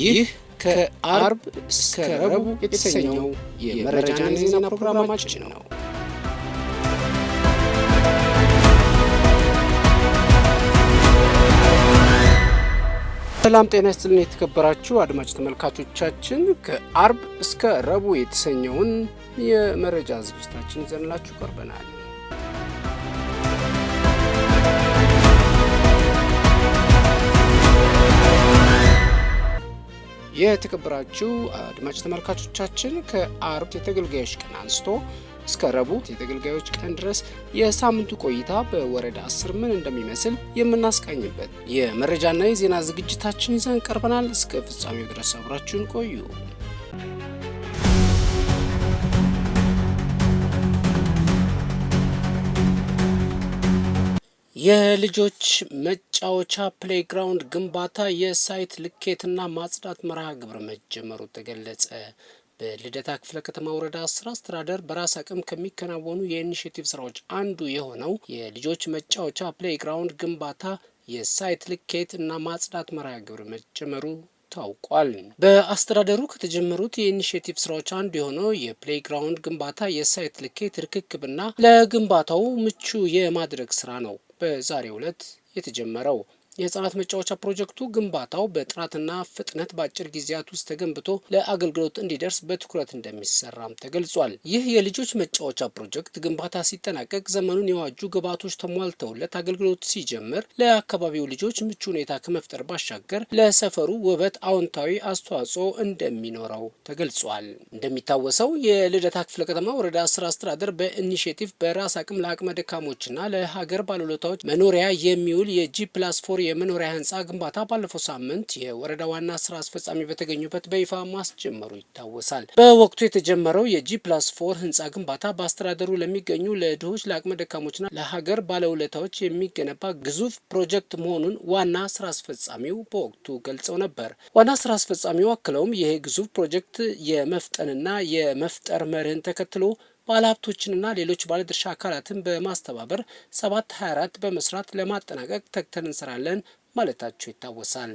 ይህ ከአርብ እስከ ረቡዕ የተሰኘው የመረጃና የዜና ፕሮግራማችን ነው። ሰላም ጤና ይስጥልን። የተከበራችሁ አድማጭ ተመልካቾቻችን፣ ከአርብ እስከ ረቡዕ የተሰኘውን የመረጃ ዝግጅታችን ይዘንላችሁ ቀርበናል። የተከበራችሁ አድማጭ ተመልካቾቻችን፣ ከአርብ የተገልጋዮች ቀን አንስቶ እስከ ረቡዕ የተገልጋዮች ቀን ድረስ የሳምንቱ ቆይታ በወረዳ 10 ምን እንደሚመስል የምናስቃኝበት የመረጃና የዜና ዝግጅታችን ይዘን ቀርበናል። እስከ ፍጻሜው ድረስ አብራችሁን ቆዩ። የልጆች መጫወቻ playground ግንባታ የ site ልኬትና ማጽዳት መርሃ ግብር መጀመሩ ተገለጸ። በልደታ ክፍለ ከተማ ወረዳ 10 አስተዳደር በራስ አቅም ከሚከናወኑ የ initiative ስራዎች አንዱ የሆነው የልጆች መጫወቻ playground ግንባታ የ site ልኬት እና ማጽዳት መርሃ ግብር መጀመሩ ታውቋል። በአስተዳደሩ ከተጀመሩት የ initiative ስራዎች አንዱ የሆነው የ playground ግንባታ የ site ልኬት ርክክብና ለግንባታው ምቹ የማድረግ ስራ ነው በዛሬው ዕለት የተጀመረው። የህጻናት መጫወቻ ፕሮጀክቱ ግንባታው በጥራትና ፍጥነት በአጭር ጊዜያት ውስጥ ተገንብቶ ለአገልግሎት እንዲደርስ በትኩረት እንደሚሰራም ተገልጿል። ይህ የልጆች መጫወቻ ፕሮጀክት ግንባታ ሲጠናቀቅ ዘመኑን የዋጁ ግብዓቶች ተሟልተውለት አገልግሎት ሲጀምር ለአካባቢው ልጆች ምቹ ሁኔታ ከመፍጠር ባሻገር ለሰፈሩ ውበት አዎንታዊ አስተዋጽኦ እንደሚኖረው ተገልጿል። እንደሚታወሰው የልደታ ክፍለ ከተማ ወረዳ 10 አስተዳደር በ initiative በራስ አቅም ለአቅመ ደካሞችና ለሀገር ባለውለታዎች መኖሪያ የሚውል የ G+4 የመኖሪያ ህንፃ ግንባታ ባለፈው ሳምንት የወረዳ ዋና ስራ አስፈጻሚ በተገኙበት በይፋ ማስጀመሩ ይታወሳል። በወቅቱ የተጀመረው የ G+4 ህንፃ ግንባታ በአስተዳደሩ ለሚገኙ ለድሆች፣ ለአቅመ ደካሞችና ለሀገር ባለውለታዎች የሚገነባ ግዙፍ ፕሮጀክት መሆኑን ዋና ስራ አስፈጻሚው በወቅቱ ገልጸው ነበር። ዋና ስራ አስፈጻሚው አክለውም ይሄ ግዙፍ ፕሮጀክት የመፍጠንና የመፍጠር መርህን ተከትሎ ባለሀብቶችንና ሌሎች ባለድርሻ አካላትን በማስተባበር 7/24 በመስራት ለማጠናቀቅ ተግተን እንሰራለን ማለታቸው ይታወሳል።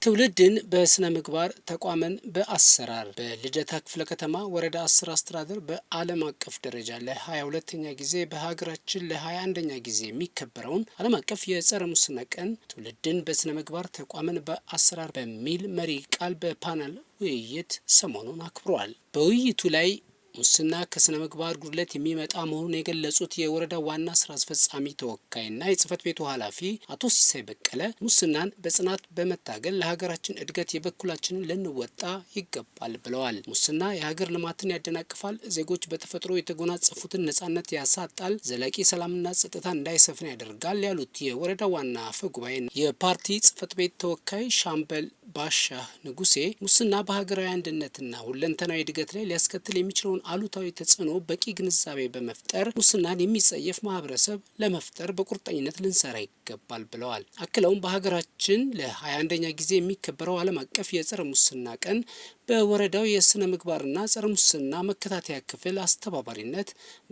ትውልድን በስነ ምግባር፣ ተቋምን በአሰራር። በልደታ ክፍለ ከተማ ወረዳ 10 አስተዳደር በዓለም አቀፍ ደረጃ ለ22ኛ ጊዜ፣ በሀገራችን ለ21ኛ ጊዜ የሚከበረውን ዓለም አቀፍ የጸረ ሙስና ቀን ትውልድን በስነ ምግባር፣ ተቋምን በአሰራር በሚል መሪ ቃል በፓናል ውይይት ሰሞኑን አክብሯል። በውይይቱ ላይ ሙስና ከስነ ምግባር ጉድለት የሚመጣ መሆኑን የገለጹት የወረዳ ዋና ስራ አስፈጻሚ ተወካይና የጽህፈት ቤቱ ኃላፊ አቶ ሲሳይ በቀለ ሙስናን በጽናት በመታገል ለሀገራችን እድገት የበኩላችንን ልንወጣ ይገባል ብለዋል። ሙስና የሀገር ልማትን ያደናቅፋል፣ ዜጎች በተፈጥሮ የተጎናጸፉትን ነጻነት ያሳጣል፣ ዘላቂ ሰላምና ጸጥታ እንዳይሰፍን ያደርጋል ያሉት የወረዳ ዋና አፈ ጉባኤ የፓርቲ ጽህፈት ቤት ተወካይ ሻምበል ባሻህ ንጉሴ ሙስና በሀገራዊ አንድነትና ሁለንተናዊ እድገት ላይ ሊያስከትል የሚችለውን አሉታዊ ተጽዕኖ በቂ ግንዛቤ በመፍጠር ሙስናን የሚጸየፍ ማህበረሰብ ለመፍጠር በቁርጠኝነት ልንሰራ ይገባል ብለዋል። አክለውም በሀገራችን ለ21ኛ ጊዜ የሚከበረው ዓለም አቀፍ የጸረ ሙስና ቀን በወረዳው የስነ ምግባርና ጸረ ሙስና መከታተያ ክፍል አስተባባሪነት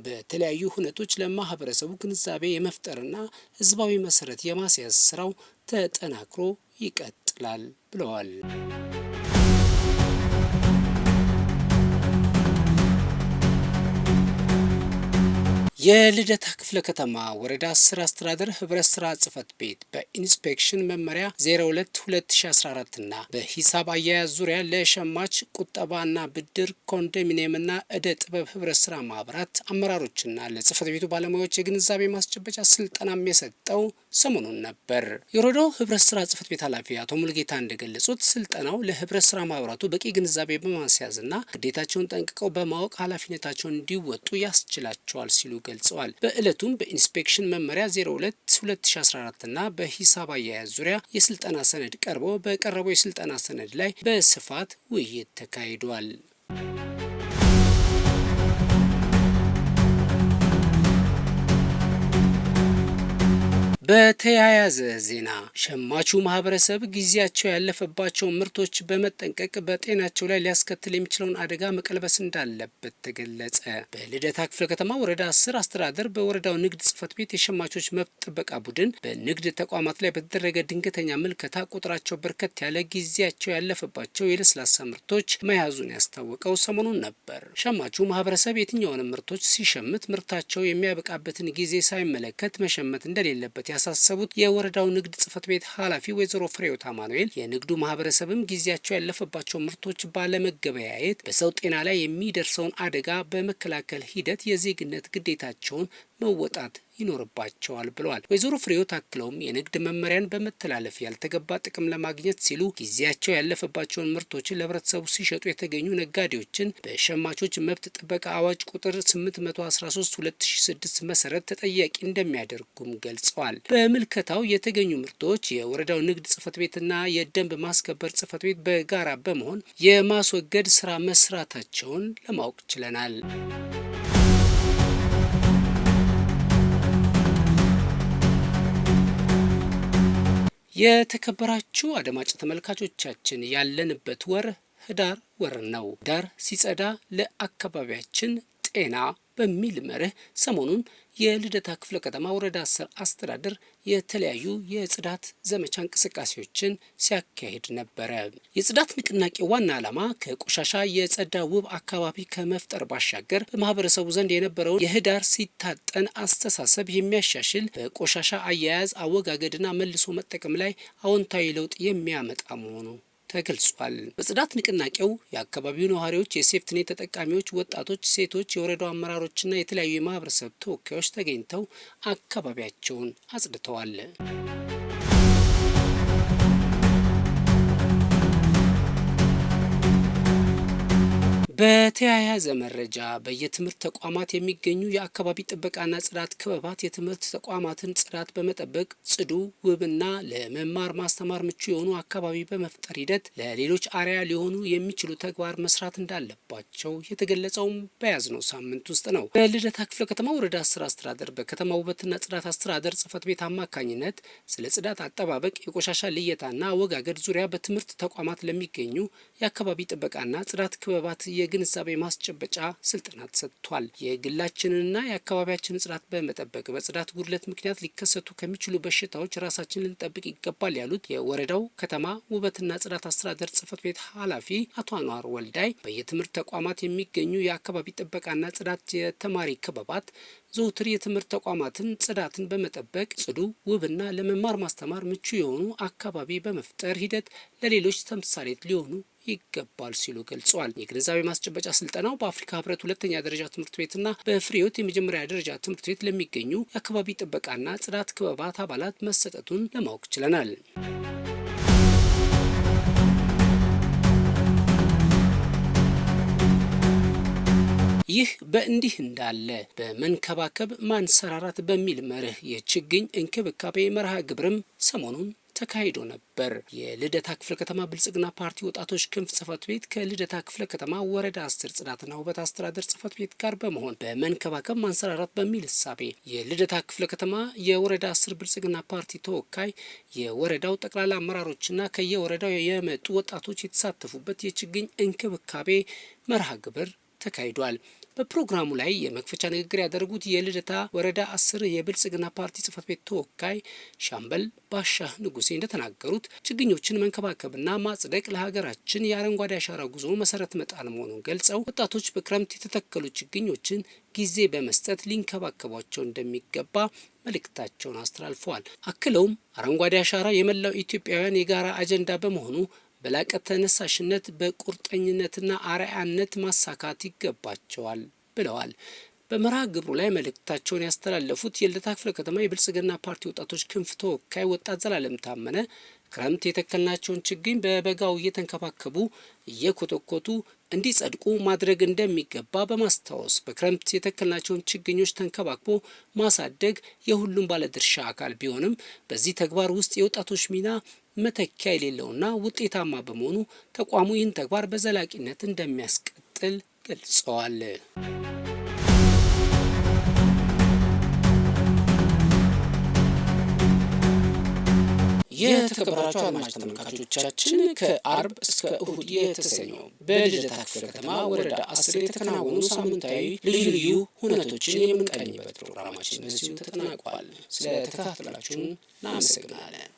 በተለያዩ ሁነቶች ለማህበረሰቡ ግንዛቤ የመፍጠርና ህዝባዊ መሰረት የማስያዝ ስራው ተጠናክሮ ይቀጥላል ብለዋል። የልደታ ክፍለ ከተማ ወረዳ 10 አስተዳደር ህብረት ስራ ጽህፈት ቤት በኢንስፔክሽን መመሪያ 02 2014 እና በሂሳብ አያያዝ ዙሪያ ለሸማች ቁጠባና ብድር ኮንዶሚኒየምና እደ ጥበብ ህብረት ስራ ማህበራት አመራሮችና ለጽህፈት ቤቱ ባለሙያዎች የግንዛቤ ማስጨበጫ ስልጠናም የሰጠው ሰሞኑን ነበር። የወረዳው ህብረት ስራ ጽህፈት ቤት ኃላፊ አቶ ሙልጌታ እንደገለጹት ስልጠናው ለህብረት ስራ ማህበራቱ በቂ ግንዛቤ በማስያዝና ግዴታቸውን ጠንቅቀው በማወቅ ኃላፊነታቸውን እንዲወጡ ያስችላቸዋል ሲሉ ገልጸዋል። በዕለቱም በኢንስፔክሽን መመሪያ 02 2014 እና በሂሳብ አያያዝ ዙሪያ የስልጠና ሰነድ ቀርቦ በቀረበው የስልጠና ሰነድ ላይ በስፋት ውይይት ተካሂዷል። በተያያዘ ዜና ሸማቹ ማህበረሰብ ጊዜያቸው ያለፈባቸው ምርቶች በመጠንቀቅ በጤናቸው ላይ ሊያስከትል የሚችለውን አደጋ መቀልበስ እንዳለበት ተገለጸ። በልደታ ክፍለ ከተማ ወረዳ 10 አስተዳደር በወረዳው ንግድ ጽሕፈት ቤት የሸማቾች መብት ጥበቃ ቡድን በንግድ ተቋማት ላይ በተደረገ ድንገተኛ ምልከታ ቁጥራቸው በርከት ያለ ጊዜያቸው ያለፈባቸው የለስላሳ ምርቶች መያዙን ያስታወቀው ሰሞኑን ነበር። ሸማቹ ማህበረሰብ የትኛውንም ምርቶች ሲሸምት ምርታቸው የሚያበቃበትን ጊዜ ሳይመለከት መሸመት እንደሌለበት ያሳሰቡት የወረዳው ንግድ ጽሕፈት ቤት ኃላፊ ወይዘሮ ፍሬህይወት አማኑኤል የንግዱ ማህበረሰብም ጊዜያቸው ያለፈባቸው ምርቶች ባለመገበያየት በሰው ጤና ላይ የሚደርሰውን አደጋ በመከላከል ሂደት የዜግነት ግዴታቸውን መወጣት ይኖርባቸዋል ብለዋል። ወይዘሮ ፍሬህይወት አክለውም የንግድ መመሪያን በመተላለፍ ያልተገባ ጥቅም ለማግኘት ሲሉ ጊዜያቸው ያለፈባቸውን ምርቶችን ለህብረተሰቡ ሲሸጡ የተገኙ ነጋዴዎችን በሸማቾች መብት ጥበቃ አዋጅ ቁጥር 813 2006 መሰረት ተጠያቂ እንደሚያደርጉም ገልጸዋል። በምልከታው የተገኙ ምርቶች የወረዳው ንግድ ጽሕፈት ቤትና የደንብ ማስከበር ጽሕፈት ቤት በጋራ በመሆን የማስወገድ ስራ መስራታቸውን ለማወቅ ችለናል። የተከበራችሁ አድማጭ ተመልካቾቻችን ያለንበት ወር ህዳር ወር ነው። ህዳር ሲጸዳ ለአካባቢያችን ጤና በሚል መርህ ሰሞኑን የልደታ ክፍለ ከተማ ወረዳ 10 አስተዳደር የተለያዩ የጽዳት ዘመቻ እንቅስቃሴዎችን ሲያካሂድ ነበረ። የጽዳት ንቅናቄ ዋና ዓላማ ከቆሻሻ የጸዳ ውብ አካባቢ ከመፍጠር ባሻገር በማህበረሰቡ ዘንድ የነበረውን የህዳር ሲታጠን አስተሳሰብ የሚያሻሽል፣ በቆሻሻ አያያዝ አወጋገድና መልሶ መጠቀም ላይ አዎንታዊ ለውጥ የሚያመጣ መሆኑ ተገልጿል። በጽዳት ንቅናቄው የአካባቢው ነዋሪዎች፣ የሴፍትኔት ተጠቃሚዎች፣ ወጣቶች፣ ሴቶች፣ የወረዳው አመራሮችና የተለያዩ የማህበረሰብ ተወካዮች ተገኝተው አካባቢያቸውን አጽድተዋል። በተያያዘ መረጃ በየትምህርት ተቋማት የሚገኙ የአካባቢ ጥበቃና ጽዳት ክበባት የትምህርት ተቋማትን ጽዳት በመጠበቅ ጽዱ፣ ውብና ለመማር ማስተማር ምቹ የሆኑ አካባቢ በመፍጠር ሂደት ለሌሎች አርአያ ሊሆኑ የሚችሉ ተግባር መስራት እንዳለባቸው የተገለጸውም በያዝነው ሳምንት ውስጥ ነው። በልደታ ክፍለ ከተማ ወረዳ 10 አስተዳደር በከተማ ውበትና ጽዳት አስተዳደር ጽሕፈት ቤት አማካኝነት ስለ ጽዳት አጠባበቅ፣ የቆሻሻ ልየታና አወጋገድ ዙሪያ በትምህርት ተቋማት ለሚገኙ የአካባቢ ጥበቃና ጽዳት ክበባት የግንዛቤ ማስጨበጫ ስልጠና ተሰጥቷል። የግላችንንና የአካባቢያችንን ጽዳት በመጠበቅ በጽዳት ጉድለት ምክንያት ሊከሰቱ ከሚችሉ በሽታዎች ራሳችንን ልንጠብቅ ይገባል ያሉት የወረዳው ከተማ ውበትና ጽዳት አስተዳደር ጽሕፈት ቤት ኃላፊ አቶ አንዋር ወልዳይ በየትምህርት ተቋማት የሚገኙ የአካባቢ ጥበቃና ጽዳት የተማሪ ክበባት ዘውትር የትምህርት ተቋማትን ጽዳትን በመጠበቅ ጽዱ፣ ውብና ለመማር ማስተማር ምቹ የሆኑ አካባቢ በመፍጠር ሂደት ለሌሎች ተምሳሌት ሊሆኑ ይገባል ሲሉ ገልጸዋል። የግንዛቤ ማስጨበጫ ስልጠናው በአፍሪካ ሕብረት ሁለተኛ ደረጃ ትምህርት ቤትና በፍሬህይወት የመጀመሪያ ደረጃ ትምህርት ቤት ለሚገኙ የአካባቢ ጥበቃና ጽዳት ክበባት አባላት መሰጠቱን ለማወቅ ችለናል። ይህ በእንዲህ እንዳለ በመንከባከብ ማንሰራራት በሚል መርህ የችግኝ እንክብካቤ መርሃ ግብርም ሰሞኑን ተካሂዶ ነበር። የልደታ ክፍለ ከተማ ብልጽግና ፓርቲ ወጣቶች ክንፍ ጽሕፈት ቤት ከልደታ ክፍለ ከተማ ወረዳ 10 ጽዳትና ውበት አስተዳደር ጽሕፈት ቤት ጋር በመሆን በመንከባከብ ማንሰራራት በሚል እሳቤ የልደታ ክፍለ ከተማ የወረዳ 10 ብልጽግና ፓርቲ ተወካይ፣ የወረዳው ጠቅላላ አመራሮችና ከየወረዳው የመጡ ወጣቶች የተሳተፉበት የችግኝ እንክብካቤ መርሃ ግብር ተካሂዷል። በፕሮግራሙ ላይ የመክፈቻ ንግግር ያደረጉት የልደታ ወረዳ 10 የብልጽግና ፓርቲ ጽሕፈት ቤት ተወካይ ሻምበል ባሻህ ንጉሴ እንደተናገሩት ችግኞችን መንከባከብና ማጽደቅ ለሀገራችን የአረንጓዴ አሻራ ጉዞ መሰረት መጣል መሆኑን ገልጸው ወጣቶች በክረምት የተተከሉ ችግኞችን ጊዜ በመስጠት ሊንከባከቧቸው እንደሚገባ መልእክታቸውን አስተላልፈዋል። አክለውም አረንጓዴ አሻራ የመላው ኢትዮጵያውያን የጋራ አጀንዳ በመሆኑ በላቀ ተነሳሽነት በቁርጠኝነትና አርአያነት ማሳካት ይገባቸዋል ብለዋል። በመርሃ ግብሩ ላይ መልእክታቸውን ያስተላለፉት የልደታ ክፍለ ከተማ የብልጽግና ፓርቲ ወጣቶች ክንፍ ተወካይ ወጣት ዘላለም ታመነ ክረምት የተከልናቸውን ችግኝ በበጋው እየተንከባከቡ እየኮተኮቱ እንዲጸድቁ ማድረግ እንደሚገባ በማስታወስ በክረምት የተከልናቸውን ችግኞች ተንከባክቦ ማሳደግ የሁሉም ባለድርሻ አካል ቢሆንም በዚህ ተግባር ውስጥ የወጣቶች ሚና መተኪያ የሌለውና ውጤታማ በመሆኑ ተቋሙ ይህን ተግባር በዘላቂነት እንደሚያስቀጥል ገልጸዋል። የተከበራችሁ አድማጭ ተመልካቾቻችን፣ ከአርብ እስከ እሁድ የተሰኘው በልደታ ክፍለ ከተማ ወረዳ 10 የተከናወኑ ሳምንታዊ ልዩ ልዩ ሁነቶችን የምንቃኝበት ፕሮግራማችን በዚሁ ተጠናቋል። ስለተከታተላችሁን እናመሰግናለን።